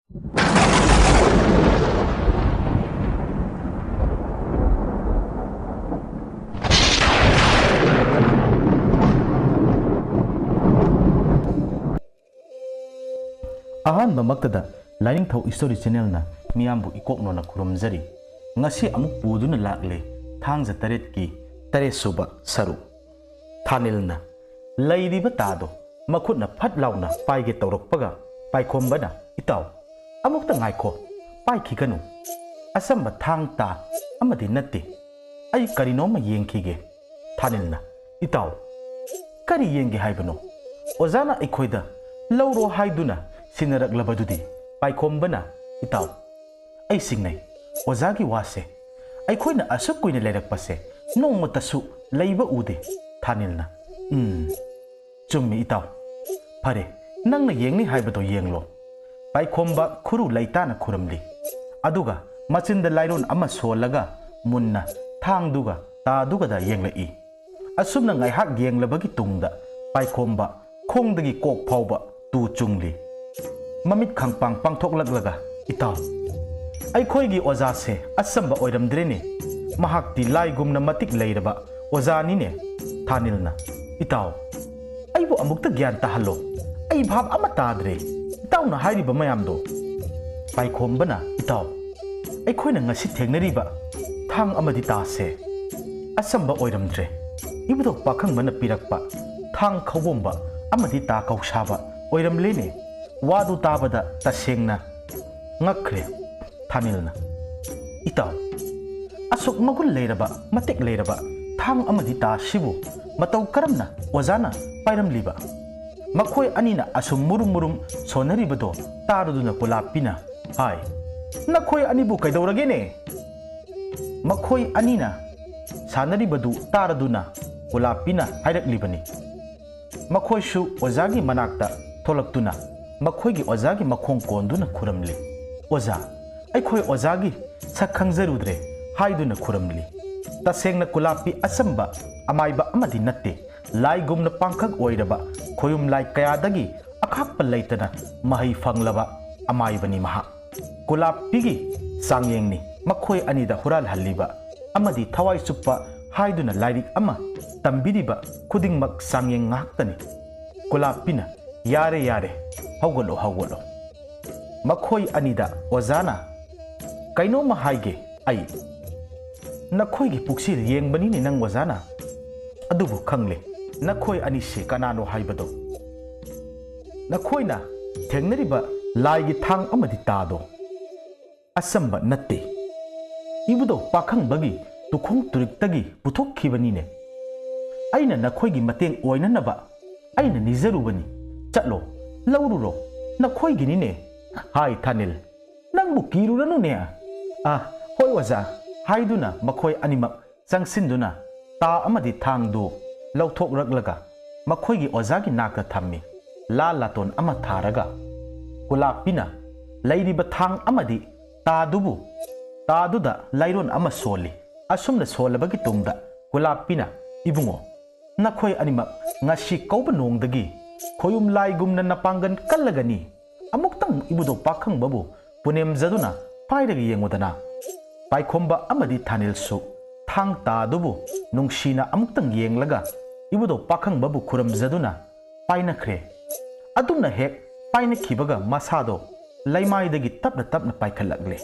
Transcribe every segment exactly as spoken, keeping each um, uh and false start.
ꯑꯍꯥꯟꯕꯃꯛꯇꯗ ꯂꯥꯏꯅꯤꯡꯊꯧ story ꯆꯦꯅꯦꯜꯅ ꯃꯤꯌꯥꯝꯕꯨ ꯏꯀꯣꯛꯅꯣꯅ ꯈꯨꯔꯨꯝꯖꯔꯤ꯫ ꯉꯁꯤ ꯑꯃꯨꯛ ꯄꯨꯗꯨꯅ ꯂꯥꯛꯂꯦ ꯊꯥꯡꯖ ꯇꯔꯦꯠꯀꯤ ꯇꯔꯦꯠ ꯁꯨꯕ ꯁꯔꯨꯛ꯫ ꯊꯥꯅꯤꯜꯅ ꯂꯩꯔꯤꯕ ꯇꯥꯗꯣ ꯃꯈꯨꯠꯅ ꯐꯠ ꯂꯥꯎꯅ ꯄꯥꯏꯒꯦ ꯇꯧꯔꯛꯄꯒ ꯄꯥꯏꯈꯣꯝꯕꯅ, "ꯏꯇꯥꯎ, ꯑꯃꯨꯛꯇ ꯉꯥꯏꯈꯣ, ꯄꯥꯏꯈꯤꯒꯅꯨ꯫ ꯑꯆꯝꯕ ꯊꯥꯡ ꯇꯥ ꯑꯃꯗꯤ ꯅꯠꯇꯦ꯫ ꯑꯩ ꯀꯔꯤꯅꯣꯝꯃ ꯌꯦꯡꯈꯤꯒꯦ꯫" ꯊꯥꯅꯤꯜꯅ, "ꯏꯇꯥꯎ, ꯀꯔꯤ ꯌꯦꯡꯒꯦ ꯍꯥꯏꯕꯅꯣ? ꯑꯣꯖꯥꯅ ꯑꯩꯈꯣꯏꯗ ꯂꯧꯔꯣ ꯍꯥꯏꯗꯨꯅ ꯁꯤꯟꯅꯔꯛꯂꯕꯗꯨꯗꯤ?" ꯄꯥꯏꯈꯣꯝꯕꯅ, "ꯏꯇꯥꯎ, ꯑꯩ ꯆꯤꯡꯅꯩ꯫ ꯑꯣꯖꯥꯒꯤ ꯋꯥꯁꯦ ꯑꯩꯈꯣꯏꯅ ꯑꯁꯨꯛ ꯀꯨꯏꯅ ꯂꯩꯔꯛꯄꯁꯦ ꯅꯣꯡꯃꯇꯁꯨ ꯂꯩꯕ ꯎꯗꯦ꯫" ꯊꯥꯅꯤꯜꯅ, "ꯎꯝ, ꯆꯨꯝꯃꯤ ꯏꯇꯥꯎ꯫ ꯐꯔꯦ, ꯅꯪꯅ ꯌꯦꯡꯅꯤ ꯍꯥꯏꯕꯗꯣ ꯌꯦꯡꯂꯣ꯫" ꯄꯥꯏꯈꯣꯝꯕ ꯈꯨꯔꯨ ꯂꯩꯇꯥꯅ ꯈꯨꯔꯝꯂꯤ꯫ ꯑꯗꯨꯒ ꯃꯆꯤꯟꯗ ꯂꯥꯏꯔꯣꯟ ꯑꯃ ꯁꯣꯜꯂꯒ ꯃꯨꯟꯅ ꯊꯥꯡꯗꯨꯒ ꯇꯥꯗꯨꯒꯗ ꯌꯦꯡꯂꯛꯏ꯫ ꯑꯁꯨꯝꯅ ꯉꯥꯏꯍꯥꯛ ꯌꯦꯡꯂꯕꯒꯤ ꯇꯨꯡꯗ ꯄꯥꯏꯈꯣꯝꯕ ꯈꯣꯡꯗꯒꯤ ꯀꯣꯛ ꯐꯥꯎꯕ ꯇꯨ ꯆꯨꯡꯂꯤ꯫ ꯃꯃꯤꯠ ꯈꯪꯄꯥꯡ ꯄꯥꯡꯊꯣꯛꯂꯛꯂꯒ, "ꯏꯇꯥꯎ, ꯑꯩꯈꯣꯏꯒꯤ ꯑꯣꯖꯥꯁꯦ ꯑꯆꯝꯕ ꯑꯣꯏꯔꯝꯗ꯭ꯔꯦꯅꯦ꯫ ꯃꯍꯥꯛꯇꯤ ꯂꯥꯏꯒꯨꯝꯅ ꯃꯇꯤꯛ ꯂꯩꯔꯕ ꯑꯣꯖꯥꯅꯤꯅꯦ꯫" ꯊꯥꯅꯤꯜꯅ, "ꯏꯇꯥꯎ, ꯑꯩꯕꯨ ꯑꯃꯨꯛꯇ ꯒ꯭ꯌꯥꯟ ꯇꯥꯍꯜꯂꯣ꯫ ꯑꯩ ꯚꯥꯞ ꯑꯃ ꯇꯥꯗ꯭ꯔꯦ ꯏꯇꯥꯎꯅ ꯍꯥꯏꯔꯤꯕ ꯃꯌꯥꯝꯗꯣ꯫" ꯄꯥꯏꯈꯣꯝꯕꯅ, "ꯏꯇꯥꯎ, ꯑꯩꯈꯣꯏꯅ ꯉꯁꯤ ꯊꯦꯡꯅꯔꯤꯕ ꯊꯥꯡ ꯑꯃꯗꯤ ꯇꯥꯁꯦ ꯑꯆꯝꯕ ꯑꯣꯏꯔꯝꯗ꯭ꯔꯦ꯫ ꯏꯕꯨꯙꯧ ꯄꯥꯈꯪꯕꯅ ꯄꯤꯔꯛꯄ ꯊꯥꯡ ꯈꯧꯕꯣꯝꯕ ꯑꯃꯗꯤ ꯇꯥ ꯀꯧꯁꯥꯕ ꯑꯣꯏꯔꯝꯂꯦꯅꯦ꯫" ꯋꯥꯗꯨ ꯇꯥꯕꯗ ꯇꯁꯦꯡꯅ ꯉꯛꯈ꯭ꯔꯦ ꯊꯥꯅꯤꯜꯅ꯫ "ꯏꯇꯥꯎ, ꯑꯁꯨꯛ ꯃꯒꯨꯟ ꯂꯩꯔꯕ, ꯃꯇꯤꯛ ꯂꯩꯔꯕ ꯊꯥꯡ ꯑꯃꯗꯤ ꯇꯥꯁꯤꯕꯨ ꯃꯇꯧ ꯀꯔꯝꯅ ꯑꯣꯖꯥꯅ ꯄꯥꯏꯔꯝꯂꯤꯕ? ꯃꯈꯣꯏ ꯑꯅꯤꯅ ꯑꯁꯨꯝ ꯃꯨꯔꯨꯝ ꯃꯨꯔꯨꯝ ꯁꯣꯟꯅꯔꯤꯕꯗꯣ ꯇꯥꯔꯗꯨꯅ ꯀꯨꯂꯥꯞꯄꯤꯅ ꯍꯥꯏ꯫" "ꯅꯈꯣꯏ ꯑꯅꯤꯕꯨ ꯀꯩꯗꯧꯔꯒꯦꯅꯦ?" "ꯃꯈꯣꯏ ꯑꯅꯤꯅ ꯁꯥꯟꯅꯔꯤꯕꯗꯨ ꯇꯥꯔꯗꯨꯅ ꯀꯨꯂꯥꯞꯄꯤꯅ ꯍꯥꯏꯔꯛꯂꯤꯕꯅꯤ꯫" ꯃꯈꯣꯏꯁꯨ ꯑꯣꯖꯥꯒꯤ ꯃꯅꯥꯛꯇ ꯊꯣꯛꯂꯛꯇꯨꯅ ꯃꯈꯣꯏꯒꯤ ꯑꯣꯖꯥꯒꯤ ꯃꯈꯣꯡ ꯀꯣꯟꯗꯨꯅ ꯈꯨꯔꯝꯂꯤ꯫ "ꯑꯣꯖꯥ, ꯑꯩꯈꯣꯏ ꯑꯣꯖꯥꯒꯤ ꯁꯛ ꯈꯪꯖꯔꯨꯗ꯭ꯔꯦ" ꯍꯥꯏꯗꯨꯅ ꯈꯨꯔꯝꯂꯤ꯫ ꯇꯁꯦꯡꯅ ꯀꯨꯂꯥꯞꯄꯤ ꯑꯆꯝꯕ ꯑꯃꯥꯏꯕ ꯑꯃꯗꯤ ꯅꯠꯇꯦ꯫ ꯂꯥꯏꯒꯨꯝꯅ ꯄꯥꯡꯈꯛ ꯑꯣꯏꯔꯕ ꯈꯣꯌꯨꯝ ꯂꯥꯏ ꯀꯌꯥꯗꯒꯤ ꯑꯈꯥꯛꯄ ꯂꯩꯇꯅ ꯃꯍꯩ ꯐꯪꯂꯕ ꯑꯃꯥꯏꯕꯅꯤ ꯃꯍꯥꯛ꯫ ꯀꯨꯂꯥꯞꯄꯤꯒꯤ ꯆꯥꯡꯌꯦꯡꯅꯤ ꯃꯈꯣꯏ ꯑꯅꯤꯗ ꯍꯨꯔꯥꯜꯍꯜꯂꯤꯕ ꯑꯃꯗꯤ ꯊꯋꯥꯏ ꯆꯨꯞꯄ ꯍꯥꯏꯗꯨꯅ ꯂꯥꯏꯔꯤꯛ ꯑꯃ ꯇꯝꯕꯤꯔꯤꯕ ꯈꯨꯗꯤꯡꯃꯛ ꯆꯥꯡꯌꯦꯡ ꯉꯥꯛꯇꯅꯤ꯫ ꯀꯨꯂꯥꯞꯄꯤꯅ, "ꯌꯥꯔꯦ, ꯌꯥꯔꯦ, ꯍꯧꯒꯠꯂꯣ, ꯍꯧꯒꯠꯂꯣ"꯫ ꯃꯈꯣꯏ ꯑꯅꯤꯗ ꯑꯣꯖꯥꯅ, "ꯀꯩꯅꯣꯝꯃ ꯍꯥꯏꯒꯦ ꯑꯩ꯫ ꯅꯈꯣꯏꯒꯤ ꯄꯨꯛꯁꯤ ꯌꯦꯡꯕꯅꯤꯅꯦ ꯅꯪ ꯑꯣꯖꯥꯅ꯫ ꯑꯗꯨꯕꯨ ꯈꯪꯂꯦ, ꯅꯈꯣꯏ ꯑꯅꯤꯁꯦ ꯀꯅꯥꯅꯣ ꯍꯥꯏꯕꯗꯣ꯫ ꯅꯈꯣꯏꯅ ꯊꯦꯡꯅꯔꯤꯕ ꯂꯥꯏꯒꯤ ꯊꯥꯡ ꯑꯃꯗꯤ ꯇꯥꯗꯣ ꯑꯆꯝꯕ ꯅꯠꯇꯦ꯫ ꯏꯕꯨꯙꯧ ꯄꯥꯈꯪꯕꯒꯤ ꯇꯨꯈꯣꯡ ꯇꯨꯔꯤꯛꯇꯒꯤ ꯄꯨꯊꯣꯛꯈꯤꯕꯅꯤꯅꯦ꯫ ꯑꯩꯅ ꯅꯈꯣꯏꯒꯤ ꯃꯇꯦꯡ ꯑꯣꯏꯅꯅꯕ ꯑꯩꯅ ꯅꯤꯖꯔꯨꯕꯅꯤ꯫ ꯆꯠꯂꯣ, ꯂꯧꯔꯨꯔꯣ, ꯅꯈꯣꯏꯒꯤꯅꯤꯅꯦ"꯫ "ꯍꯥꯏ ꯊꯥꯅꯤꯜ, ꯅꯪꯕꯨ ꯀꯤꯔꯨꯔꯅꯨꯅꯦ"꯫ "ꯑ, ꯍꯣꯏ ꯑꯣꯖꯥ" ꯍꯥꯏꯗꯨꯅ ꯃꯈꯣꯏ ꯑꯅꯤꯃꯛ ꯆꯪꯁꯤꯟꯗꯨꯅ ꯇꯥ ꯑꯃꯗꯤ ꯊꯥꯡꯗꯨ ꯂꯧꯊꯣꯛꯂꯛꯂꯒ ꯃꯈꯣꯏꯒꯤ ꯑꯣꯖꯥꯒꯤ ꯅꯥꯛꯇ ꯊꯝꯃꯤ꯫ ꯂꯥ ꯂꯥꯇꯣꯟ ꯑꯃ ꯊꯥꯔꯒ ꯀꯨꯂꯥꯞꯄꯤꯅ ꯂꯩꯔꯤꯕ ꯊꯥꯡ ꯑꯃꯗꯤ ꯇꯥꯗꯨꯕꯨ, ꯇꯥꯗꯨꯗ ꯂꯥꯏꯔꯣꯟ ꯑꯃ ꯁꯣꯜꯂꯤ꯫ ꯑꯁꯨꯝꯅ ꯁꯣꯜꯂꯕꯒꯤ ꯇꯨꯡꯗ ꯀꯨꯂꯥꯞꯄꯤꯅ, "ꯏꯕꯨꯡꯉꯣ, ꯅꯈꯣꯏ ꯑꯅꯤꯃꯛ ꯉꯁꯤ ꯀꯧꯕ ꯅꯣꯡꯗꯒꯤ ꯈꯣꯌꯨꯝ ꯂꯥꯏꯒꯨꯝꯅ ꯅꯄꯥꯡꯒꯜ ꯀꯜꯂꯒꯅꯤ꯫ ꯑꯃꯨꯛꯇꯪ ꯏꯕꯨꯙꯧ ꯄꯥꯈꯪꯕꯕꯨ ꯄꯨꯅꯦꯝꯖꯗꯨꯅ ꯄꯥꯏꯔꯒ ꯌꯦꯡꯉꯨꯗꯅ"꯫ ꯄꯥꯏꯈꯣꯝꯕ ꯑꯃꯗꯤ ꯊꯥꯅꯤꯜꯁꯨ ꯊꯥꯡ ꯇꯥꯗꯨꯕꯨ ꯅꯨꯡꯁꯤꯅ ꯑꯃꯨꯛꯇꯪ ꯌꯦꯡꯂꯒ ꯏꯕꯨꯙꯧ ꯄꯥꯈꯪꯕꯕꯨ ꯈꯨꯔꯨꯝꯖꯗꯨꯅ ꯄꯥꯏꯅꯈ꯭ꯔꯦ꯫ ꯑꯗꯨꯝꯅ ꯍꯦꯛ ꯄꯥꯏꯅꯈꯤꯕꯒ ꯃꯁꯥꯗꯣ ꯂꯩꯃꯥꯏꯗꯒꯤ ꯇꯞꯅ ꯇꯞꯅ ꯄꯥꯏꯈꯠꯂꯛꯂꯦ꯫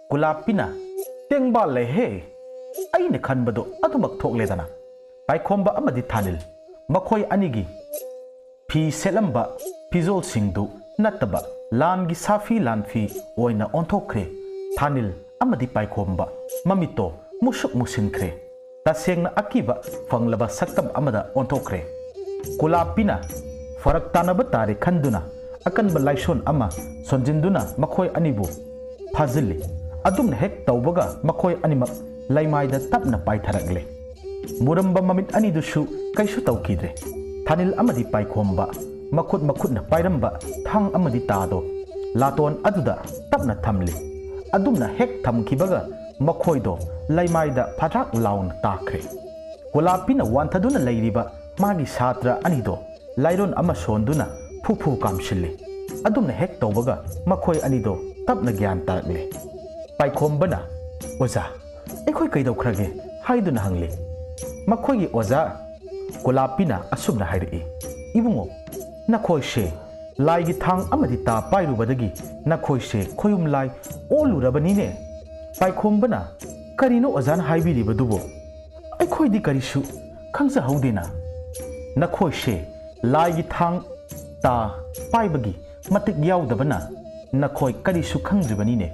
ꯀꯨꯂꯥꯞꯄꯤꯅ, "ꯇꯦꯡꯕꯥꯜꯂꯦꯍꯦ! ꯑꯩꯅ ꯈꯟꯕꯗꯣ ꯑꯗꯨꯃꯛ ꯊꯣꯛꯂꯦꯗꯅ"꯫ ꯄꯥꯏꯈꯣꯝꯕ ꯑꯃꯗꯤ ꯊꯥꯅꯤꯜ ꯃꯈꯣꯏ ꯑꯅꯤꯒꯤ ꯐꯤ ꯁꯦꯠꯂꯝꯕ ꯐꯤꯖꯣꯜꯁꯤꯡꯗꯨ ꯅꯠꯇꯕ ꯂꯥꯟꯒꯤ ꯁꯥꯐꯤ ꯂꯥꯟꯐꯤ ꯑꯣꯏꯅ ꯑꯣꯟꯊꯣꯛꯈ꯭ꯔꯦ꯫ ꯊꯥꯅꯤꯜ ꯑꯃꯗꯤ ꯄꯥꯏꯈꯣꯝꯕ ꯃꯃꯤꯠꯇꯣ ꯃꯨꯁꯨꯛ ꯃꯨꯁꯤꯟꯈ꯭ꯔꯦ꯫ ꯇꯁꯦꯡꯅ ꯑꯀꯤꯕ ꯐꯪꯂꯕ ꯁꯛꯇꯝ ꯑꯃꯗ ꯑꯣꯟꯊꯣꯛꯈ꯭ꯔꯦ꯫ ꯀꯨꯂꯥꯞꯄꯤꯅ ꯐꯔꯛ ꯇꯥꯅꯕ ꯇꯥꯔꯦ ꯈꯟꯗꯨꯅ ꯑꯀꯟꯕ ꯂꯥꯏꯁꯣꯟ ꯑꯃ ꯁꯣꯟꯖꯤꯟꯗꯨꯅ ꯃꯈꯣꯏ ꯑꯅꯤꯕꯨ ꯐꯥꯖꯤꯜꯂꯤ꯫ ꯑꯗꯨꯝꯅ ꯍꯦꯛ ꯇꯧꯕꯒ ꯃꯈꯣꯏ ꯑꯅꯤꯃꯛ ꯂꯩꯃꯥꯏꯗ ꯇꯞꯅ ꯄꯥꯏꯊꯔꯛꯂꯦ꯫ ꯃꯨꯔꯝꯕ ꯃꯃꯤꯠ ꯑꯅꯤꯗꯨꯁꯨ ꯀꯩꯁꯨ ꯇꯧꯈꯤꯗ꯭ꯔꯦ꯫ ꯊꯥꯅꯤꯜ ꯑꯃꯗꯤ ꯄꯥꯏꯈꯣꯝꯕ ꯃꯈꯨꯠ ꯃꯈꯨꯠꯅ ꯄꯥꯏꯔꯝꯕ ꯊꯥꯡ ꯑꯃꯗꯤ ꯇꯥꯗꯣ ꯂꯥꯇꯣꯟ ꯑꯗꯨꯗ ꯇꯞꯅ ꯊꯝꯂꯤ꯫ ꯑꯗꯨꯝꯅ ꯍꯦꯛ ꯊꯝꯈꯤꯕꯒ ꯃꯈꯣꯏꯗꯣ ꯂꯩꯃꯥꯏꯗ ꯐꯗ꯭ꯔꯥꯛ ꯂꯥꯎꯅ ꯇꯥꯈ꯭ꯔꯦ꯫ ꯀꯣꯂꯥꯞꯄꯤꯅ ꯋꯥꯟꯊꯗꯨꯅ ꯂꯩꯔꯤꯕ ꯃꯥꯒꯤ ꯁꯥꯇ꯭ꯔ ꯑꯅꯤꯗꯣ ꯂꯥꯏꯔꯣꯟ ꯑꯃ ꯁꯣꯟꯗꯨꯅ ꯐꯨ ꯐꯨ ꯀꯥꯝꯁꯤꯜꯂꯤ꯫ ꯑꯗꯨꯝꯅ ꯍꯦꯛ ꯇꯧꯕꯒ ꯃꯈꯣꯏ ꯑꯅꯤꯗꯣ ꯇꯞꯅ ꯒ꯭ꯌꯥꯟ ꯇꯥꯔꯛꯂꯦ꯫ ꯄꯥꯏꯈꯣꯝꯕꯅ, "ꯑꯣꯖꯥ, ꯑꯩꯈꯣꯏ ꯀꯩꯗꯧꯈ꯭ꯔꯒꯦ?" ꯍꯥꯏꯗꯨꯅ ꯍꯪꯂꯦ꯫ ꯃꯈꯣꯏꯒꯤ ꯑꯣꯖꯥ ꯀꯣꯂꯥꯞꯄꯤꯅ ꯑꯁꯨꯝꯅ ꯍꯥꯏꯔꯛꯏ, "ꯏꯕꯨꯡꯉꯣ, ꯅꯈꯣꯏꯁꯦ ꯂꯥꯏꯒꯤ ꯊꯥꯡ ꯑꯃꯗꯤ ꯇꯥ ꯄꯥꯏꯔꯨꯕꯗꯒꯤ ꯅꯈꯣꯏꯁꯦ ꯈꯣꯌꯨꯝ ꯂꯥꯏ ꯑꯣꯜꯂꯨꯔꯕꯅꯤꯅꯦ?" ꯄꯥꯏꯈꯣꯝꯕꯅ, "ꯀꯔꯤꯅꯣ ꯑꯣꯖꯥꯅ ꯍꯥꯏꯕꯤꯔꯤꯕꯗꯨꯕꯨ? ꯑꯩꯈꯣꯏꯗꯤ ꯀꯔꯤꯁꯨ ꯈꯪꯖꯍꯧꯗꯦꯅ꯫ ꯅꯈꯣꯏꯁꯦ ꯂꯥꯏꯒꯤ ꯊꯥꯡ ꯇꯥ ꯄꯥꯏꯕꯒꯤ ꯃꯇꯤꯛ ꯌꯥꯎꯗꯕꯅ ꯅꯈꯣꯏ ꯀꯔꯤꯁꯨ ꯈꯪꯗ꯭ꯔꯤꯕꯅꯤꯅꯦ꯫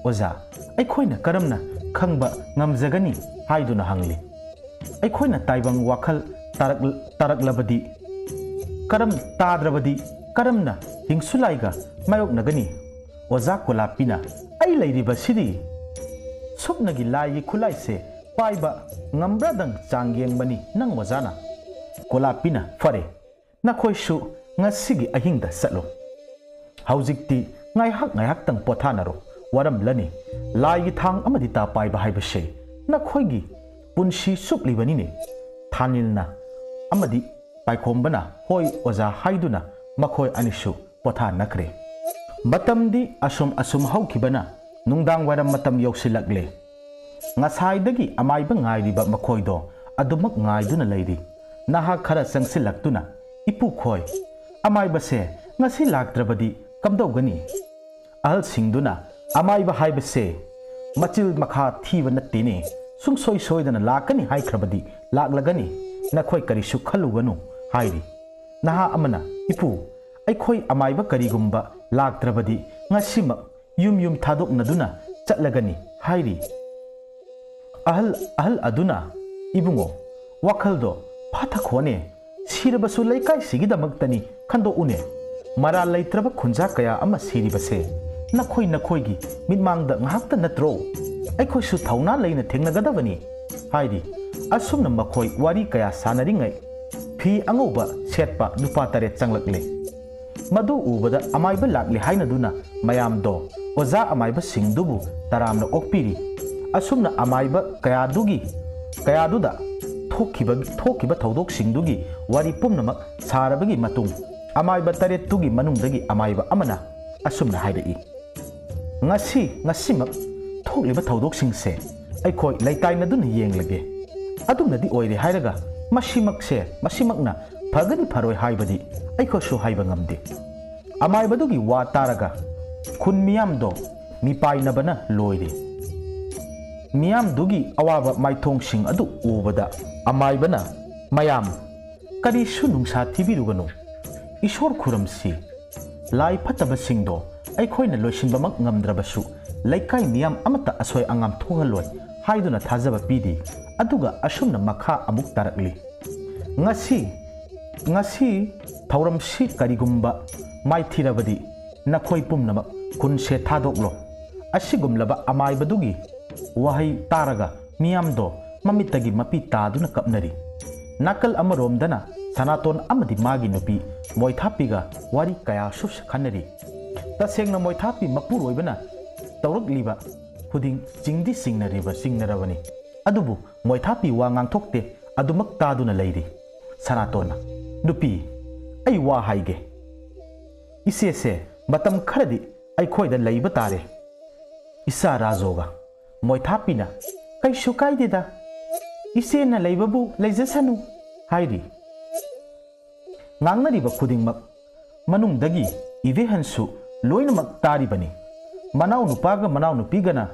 ꯑꯣꯖꯥ, ꯑꯩꯈꯣꯏꯅ ꯀꯔꯝꯅ ꯈꯪꯕ ꯉꯝꯖꯒꯅꯤ?" ꯍꯥꯏꯗꯨꯅ ꯍꯪꯂꯤ꯫ "ꯑꯩꯈꯣꯏꯅ ꯇꯥꯏꯕꯪ ꯋꯥꯈꯜ ꯇꯥꯔꯛ-, ꯇꯥꯔꯛꯂꯕꯗꯤ, ꯀꯔꯝ ꯇꯥꯗ꯭ꯔꯕꯗꯤ ꯀꯔꯝꯅ ꯍꯤꯡꯁꯨ ꯂꯥꯏꯒ ꯃꯥꯌꯣꯛꯅꯒꯅꯤ?" ꯑꯣꯖꯥ ꯀꯣꯂꯥꯞꯄꯤꯅ, "ꯑꯩ ꯂꯩꯔꯤꯕꯁꯤꯗꯤ ꯁꯨꯞꯅꯒꯤ ꯂꯥꯏꯒꯤ ꯈꯨꯠꯂꯥꯏꯁꯦ ꯄꯥꯏꯕ ꯉꯝꯕ꯭ꯔꯥꯗꯪ ꯆꯥꯡ ꯌꯦꯡꯕꯅꯤ ꯅꯪ ꯑꯣꯖꯥꯅ꯫" ꯀꯣꯂꯥꯞꯄꯤꯅ, "ꯐꯔꯦ, ꯅꯈꯣꯏꯁꯨ ꯉꯁꯤꯒꯤ ꯑꯍꯤꯡꯗ ꯆꯠꯂꯣ꯫ ꯍꯧꯖꯤꯛꯇꯤ ꯉꯥꯏꯍꯥꯛ ꯉꯥꯏꯍꯥꯛꯇꯪ ꯄꯣꯊꯥꯅꯔꯣ, ꯋꯥꯔꯝꯂꯅꯤ꯫ ꯂꯥꯏꯒꯤ ꯊꯥꯡ ꯑꯃꯗꯤ ꯇꯥ ꯄꯥꯏꯕ ꯍꯥꯏꯕꯁꯦ ꯅꯈꯣꯏꯒꯤ ꯄꯨꯟꯁꯤ ꯆꯨꯞꯂꯤꯕꯅꯤꯅꯦ꯫" ꯊꯥꯅꯤꯜꯅ ꯑꯃꯗꯤ ꯄꯥꯏꯈꯣꯝꯕꯅ "ꯍꯣꯏ ꯑꯣꯖꯥ" ꯍꯥꯏꯗꯨꯅ ꯃꯈꯣꯏ ꯑꯅꯤꯁꯨ ꯄꯣꯊꯥꯅꯈ꯭ꯔꯦ꯫ ꯃꯇꯝꯗꯤ ꯑꯁꯨꯝ ꯑꯁꯨꯝ ꯍꯧꯈꯤꯕꯅ ꯅꯨꯡꯗꯥꯡ ꯋꯥꯏꯔꯝ ꯃꯇꯝ ꯌꯧꯁꯤꯜꯂꯛꯂꯦ꯫ ꯉꯁꯥꯏꯗꯒꯤ ꯑꯃꯥꯏꯕ ꯉꯥꯏꯔꯤꯕ ꯃꯈꯣꯏꯗꯣ ꯑꯗꯨꯃꯛ ꯉꯥꯏꯗꯨꯅ ꯂꯩꯔꯤ꯫ ꯅꯍꯥ ꯈꯔ ꯆꯪꯁꯤꯜꯂꯛꯇꯨꯅ, "ꯏꯄꯨꯈꯣꯏ, ꯑꯃꯥꯏꯕꯁꯦ ꯉꯁꯤ ꯂꯥꯛꯇ꯭ꯔꯕꯗꯤ ꯀꯝꯗꯧꯒꯅꯤ?" ꯑꯍꯜꯁꯤꯡꯗꯨꯅ, "ꯑꯃꯥꯏꯕ ꯍꯥꯏꯕꯁꯦ ꯃꯆꯤꯜ ꯃꯈꯥ ꯊꯤꯕ ꯅꯠꯇꯦꯅꯦ, ꯁꯨꯡꯁꯣꯏ ꯁꯣꯏꯗꯅ ꯂꯥꯛꯀꯅꯤ ꯍꯥꯏꯈ꯭ꯔꯕꯗꯤ ꯂꯥꯛꯂꯒꯅꯤ, ꯅꯈꯣꯏ ꯀꯔꯤꯁꯨ ꯈꯜꯂꯨꯒꯅꯨ" ꯍꯥꯏꯔꯤ꯫ ꯅꯍꯥ ꯑꯃꯅ, "ꯏꯄꯨ, ꯑꯩꯈꯣꯏ ꯑꯃꯥꯏꯕ ꯀꯔꯤꯒꯨꯝꯕ ꯂꯥꯛꯇ꯭ꯔꯕꯗꯤ ꯉꯁꯤꯃꯛ ꯌꯨꯝ ꯌꯨꯝ ꯊꯥꯗꯣꯛꯅꯗꯨꯅ ꯆꯠꯂꯒꯅꯤ" ꯍꯥꯏꯔꯤ꯫ ꯑꯍꯜ, ꯑꯍꯜ ꯑꯗꯨꯅ, "ꯏꯕꯨꯡꯉꯣ, ꯋꯥꯈꯜꯗꯣ ꯐꯥꯊꯈꯣꯅꯦ, ꯁꯤꯔꯕꯁꯨ ꯂꯩꯀꯥꯏꯁꯤꯒꯤꯗꯃꯛꯇꯅꯤ ꯈꯟꯗꯣꯛꯎꯅꯦ꯫ ꯃꯔꯥꯜ ꯂꯩꯇ꯭ꯔꯕ ꯈꯨꯟꯖꯥ ꯀꯌꯥ ꯑꯃ ꯁꯤꯔꯤꯕꯁꯦ ꯅꯈꯣꯏ ꯅꯈꯣꯏꯒꯤ ꯃꯤꯠꯃꯥꯡꯗ ꯉꯥꯏꯍꯥꯛꯇ ꯅꯠꯇ꯭ꯔꯣ? ꯑꯩꯈꯣꯏꯁꯨ ꯊꯧꯅꯥ ꯂꯩꯅ ꯊꯦꯡꯅꯒꯗꯕꯅꯤ" ꯍꯥꯏꯔꯤ꯫ ꯑꯁꯨꯝꯅ ꯃꯈꯣꯏ ꯋꯥꯔꯤ ꯀꯌꯥ ꯁꯥꯟꯅꯔꯤꯉꯩ ꯐꯤ ꯑꯉꯧꯕ ꯁꯦꯠꯄ ꯅꯨꯄꯥ ꯇꯔꯦꯠ ꯆꯪꯂꯛꯂꯦ꯫ ꯃꯗꯨ ꯎꯕꯗ ꯑꯃꯥꯏꯕ ꯂꯥꯛꯂꯦ ꯍꯥꯏꯅꯗꯨꯅ ꯃꯌꯥꯝꯗꯣ ꯑꯣꯖꯥ ꯑꯃꯥꯏꯕꯁꯤꯡꯗꯨꯕꯨ ꯇꯔꯥꯝꯅ ꯑꯣꯛꯄꯤꯔꯤ꯫ ꯑꯁꯨꯝꯅ ꯑꯃꯥꯏꯕ ꯀꯌꯥꯗꯨꯒꯤ, ꯀꯌꯥꯗꯨꯗ ꯊꯣꯛꯈꯤꯕ, ꯊꯣꯛꯈꯤꯕ ꯊꯧꯗꯣꯛꯁꯤꯡꯗꯨꯒꯤ ꯋꯥꯔꯤ ꯄꯨꯝꯅꯃꯛ ꯁꯥꯔꯕꯒꯤ ꯃꯇꯨꯡ, ꯑꯃꯥꯏꯕ ꯇꯔꯦꯠꯇꯨꯒꯤ ꯃꯅꯨꯡꯗꯒꯤ ꯑꯃꯥꯏꯕ ꯑꯃꯅ ꯑꯁꯨꯝꯅ ꯍꯥꯏꯔꯛꯏ, "ꯉꯁꯤ, ꯉꯁꯤꯃꯛ ꯊꯣꯛꯂꯤꯕ ꯊꯧꯗꯣꯛꯁꯤꯡꯁꯦ ꯑꯩꯈꯣꯏ ꯂꯩꯇꯥꯏꯅꯗꯨꯅ ꯌꯦꯡꯂꯒꯦ꯫ ꯑꯗꯨꯝꯅꯗꯤ ꯑꯣꯏꯔꯦ ꯍꯥꯏꯔꯒ ꯃꯁꯤꯃꯛꯁꯦ, ꯃꯁꯤꯃꯛꯅ ꯐꯒꯅꯤ ꯐꯔꯣꯏ ꯍꯥꯏꯕꯗꯤ ꯑꯩꯈꯣꯏꯁꯨ ꯍꯥꯏꯕ ꯉꯝꯗꯦ"꯫ ꯑꯃꯥꯏꯕꯗꯨꯒꯤ ꯋꯥ ꯇꯥꯔꯒ ꯈꯨꯟ ꯃꯤꯌꯥꯝꯗꯣ ꯃꯤꯄꯥꯏꯅꯕꯅ ꯂꯣꯏꯔꯦ꯫ ꯃꯤꯌꯥꯝꯗꯨꯒꯤ ꯑꯋꯥꯕ ꯃꯥꯏꯊꯣꯡꯁꯤꯡ ꯑꯗꯨ ꯎꯕꯗ ꯑꯃꯥꯏꯕꯅ, "ꯃꯌꯥꯝ, ꯀꯔꯤꯁꯨ ꯅꯨꯡꯁꯥ ꯊꯤꯕꯤꯔꯨꯒꯅꯨ꯫ ꯏꯁꯣꯔ ꯈꯨꯔꯝꯁꯤ꯫ ꯂꯥꯏ ꯐꯠꯇꯕꯁꯤꯡꯗꯣ ꯑꯩꯈꯣꯏꯅ ꯂꯣꯏꯁꯤꯟꯕꯃꯛ ꯉꯝꯗ꯭ꯔꯕꯁꯨ, ꯂꯩꯀꯥꯏ ꯃꯤꯌꯥꯝ ꯑꯃꯠꯇ ꯑꯁꯣꯏ ꯑꯉꯥꯝ ꯊꯣꯛꯍꯜꯂꯣꯏ" ꯍꯥꯏꯗꯨꯅ ꯊꯥꯖꯕ ꯄꯤꯔꯤ꯫ ꯑꯗꯨꯒ ꯑꯁꯨꯝꯅ ꯃꯈꯥ ꯑꯃꯨꯛ ꯇꯥꯔꯛꯂꯤ, "ꯉꯁꯤ, ꯉꯁꯤ ꯊꯧꯔꯝꯁꯤ ꯀꯔꯤꯒꯨꯝꯕ ꯃꯥꯏꯊꯤꯔꯕꯗꯤ ꯅꯈꯣꯏ ꯄꯨꯝꯅꯃꯛ ꯈꯨꯟꯁꯦ ꯊꯥꯗꯣꯛꯂꯣ"꯫ ꯑꯁꯤꯒꯨꯝꯂꯕ ꯑꯃꯥꯏꯕꯗꯨꯒꯤ ꯋꯥꯍꯩ ꯇꯥꯔꯒ ꯃꯤꯌꯥꯝꯗꯣ ꯃꯃꯤꯠꯇꯒꯤ ꯃꯄꯤ ꯇꯥꯗꯨꯅ ꯀꯞꯅꯔꯤ꯫ ꯅꯥꯀꯜ ꯑꯃꯔꯣꯝꯗꯅ ꯁꯅꯥꯇꯣꯟ ꯑꯃꯗꯤ ꯃꯥꯒꯤ ꯅꯨꯄꯤ ꯃꯣꯏꯊꯥꯞꯄꯤꯒ ꯋꯥꯔꯤ ꯀꯌꯥꯁꯨ ꯈꯟꯅꯔꯤ꯫ ꯇꯁꯦꯡꯅ ꯃꯣꯏꯊꯥꯞꯄꯤ ꯃꯄꯨꯔꯣꯏꯕꯅ ꯇꯧꯔꯛꯂꯤꯕ ꯈꯨꯗꯤꯡ ꯆꯤꯡꯗꯤ ꯆꯤꯡꯅꯔꯤꯕ, ꯆꯤꯡꯅꯔꯕꯅꯤ꯫ ꯑꯗꯨꯕꯨ ꯃꯣꯏꯊꯥꯞꯄꯤ ꯋꯥ ꯉꯥꯡꯊꯣꯛꯇꯦ, ꯑꯗꯨꯃꯛ ꯇꯥꯗꯨꯅ ꯂꯩꯔꯤ꯫ ꯁꯅꯥꯇꯣꯟꯅ, "ꯅꯨꯄꯤ, ꯑꯩ ꯋꯥ ꯍꯥꯏꯒꯦ꯫ ꯏꯆꯦꯁꯦ ꯃꯇꯝ ꯈꯔꯗꯤ ꯑꯩꯈꯣꯏꯗ ꯂꯩꯕ ꯇꯥꯔꯦ"꯫ ꯏꯆꯥ ꯔꯥꯖꯣꯒ ꯃꯣꯏꯊꯥꯞꯄꯤꯅ, "ꯀꯩꯁꯨ ꯀꯥꯏꯗꯦꯗ, ꯏꯆꯦꯅ ꯂꯩꯕꯕꯨ ꯂꯩꯖꯁꯅꯨ" ꯍꯥꯏꯔꯤ꯫ ꯉꯥꯡꯅꯔꯤꯕ ꯈꯨꯗꯤꯡꯃꯛ ꯃꯅꯨꯡꯗꯒꯤ ꯏꯕꯦꯍꯟꯁꯨ ꯂꯣꯏꯅꯃꯛ ꯇꯥꯔꯤꯕꯅꯤ꯫ ꯃꯅꯥꯎꯅꯨꯄꯥꯒ ꯃꯅꯥꯎꯅꯨꯄꯤꯒꯅ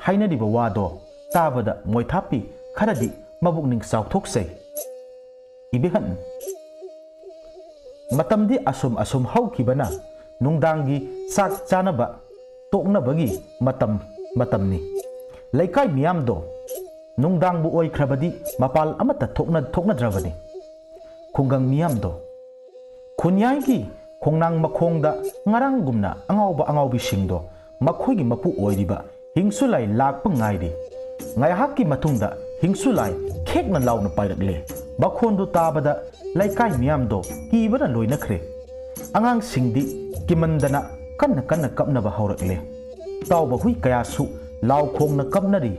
ꯍꯥꯏꯅꯔꯤꯕ ꯋꯥꯗꯣ ꯇꯥꯕꯗ ꯃꯣꯏꯊꯥꯞꯄꯤ ꯈꯔꯗꯤ ꯃꯕꯨꯛꯅꯤꯡ ꯆꯥꯎꯊꯣꯛꯆꯩ꯫ ꯏꯕꯦꯍꯟ, ꯃꯇꯝꯗꯤ ꯑꯁꯨꯝ ꯑꯁꯨꯝ ꯍꯧꯈꯤꯕꯅ ꯅꯨꯡꯗꯥꯡꯒꯤ ꯆꯥꯛ ꯆꯥꯅꯕ ꯇꯣꯛꯅꯕꯒꯤ ꯃꯇꯝ, ꯃꯇꯝꯅꯤ꯫ ꯂꯩꯀꯥꯏ ꯃꯤꯌꯥꯝꯗꯣ ꯅꯨꯡꯗꯥꯡꯕꯨ ꯑꯣꯏꯈ꯭ꯔꯕꯗꯤ ꯃꯄꯥꯜ ꯑꯃꯠꯇ ꯊꯣꯛꯅ-, ꯊꯣꯛꯅꯗ꯭ꯔꯕꯅꯤ꯫ ꯈꯨꯡꯒꯪ ꯃꯤꯌꯥꯝꯗꯣ ꯈꯨꯟꯌꯥꯏꯒꯤ ꯈꯣꯡꯅꯥꯡ ꯃꯈꯣꯡꯗ ꯉꯔꯥꯡꯒꯨꯝꯅ ꯑꯉꯥꯎꯕ ꯑꯉꯥꯎꯕꯤꯁꯤꯡꯗꯣ ꯃꯈꯣꯏꯒꯤ ꯃꯄꯨ ꯑꯣꯏꯔꯤꯕ ꯍꯤꯡꯁꯨꯂꯥꯏ ꯂꯥꯛꯄ ꯉꯥꯏꯔꯤ꯫ ꯉꯥꯏꯍꯥꯛꯀꯤ ꯃꯇꯨꯡꯗ ꯍꯤꯡꯁꯨꯂꯥꯏ ꯈꯦꯛꯅ ꯂꯥꯎꯅ ꯄꯥꯏꯔꯛꯂꯦ꯫ ꯃꯈꯣꯟꯗꯨ ꯇꯥꯕꯗ ꯂꯩꯀꯥꯏ ꯃꯤꯌꯥꯝꯗꯣ ꯀꯤꯕꯅ ꯂꯣꯏꯅꯈ꯭ꯔꯦ꯫ ꯑꯉꯥꯡꯁꯤꯡꯗꯤ ꯀꯤꯃꯟꯗꯅ ꯀꯟꯅ ꯀꯟꯅ ꯀꯞꯅꯕ ꯍꯧꯔꯛꯂꯦ꯫ ꯇꯥꯎꯕ ꯍꯨꯏ ꯀꯌꯥꯁꯨ ꯂꯥꯎ ꯈꯣꯡꯅ ꯀꯞꯅꯔꯤ꯫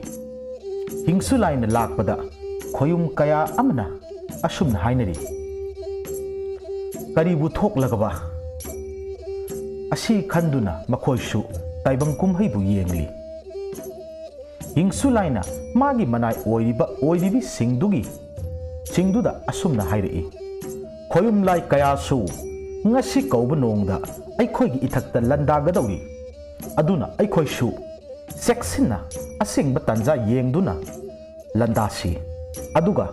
ꯍꯤꯡꯁꯨꯂꯥꯏꯅ ꯂꯥꯛꯄꯗ ꯈꯣꯌꯨꯝ ꯀꯌꯥ ꯑꯃꯅ ꯑꯁꯨꯝꯅ ꯍꯥꯏꯅꯔꯤ, ꯀꯔꯤꯕꯨ ꯊꯣꯛꯂꯒꯕ? ꯑꯁꯤ ꯈꯟꯗꯨꯅ ꯃꯈꯣꯏꯁꯨ ꯇꯥꯏꯕꯪ ꯀꯨꯝꯍꯩꯕꯨ ꯌꯦꯡꯂꯤ꯫ ꯍꯤꯡꯁꯨ ꯂꯥꯏꯅ ꯃꯥꯒꯤ ꯃꯅꯥꯏ ꯑꯣꯏꯔꯤꯕ ꯑꯣꯏꯔꯤꯕꯤꯁꯤꯡꯗꯨꯒꯤ ꯁꯤꯡꯗꯨꯗ ꯑꯁꯨꯝꯅ ꯍꯥꯏꯔꯛꯏ, "ꯈꯣꯌꯨꯝ ꯂꯥꯏ ꯀꯌꯥꯁꯨ ꯉꯁꯤ ꯀꯧꯕ ꯅꯣꯡꯗ ꯑꯩꯈꯣꯏꯒꯤ ꯏꯊꯛꯇ ꯂꯥꯟꯗꯥꯒꯗꯧꯔꯤ꯫ ꯑꯗꯨꯅ ꯑꯩꯈꯣꯏꯁꯨ ꯆꯦꯛꯁꯤꯟꯅ ꯑꯁꯦꯡꯕ ꯇꯥꯟꯖꯥ ꯌꯦꯡꯗꯨꯅ ꯂꯥꯟꯗꯥꯁꯤ꯫ ꯑꯗꯨꯒ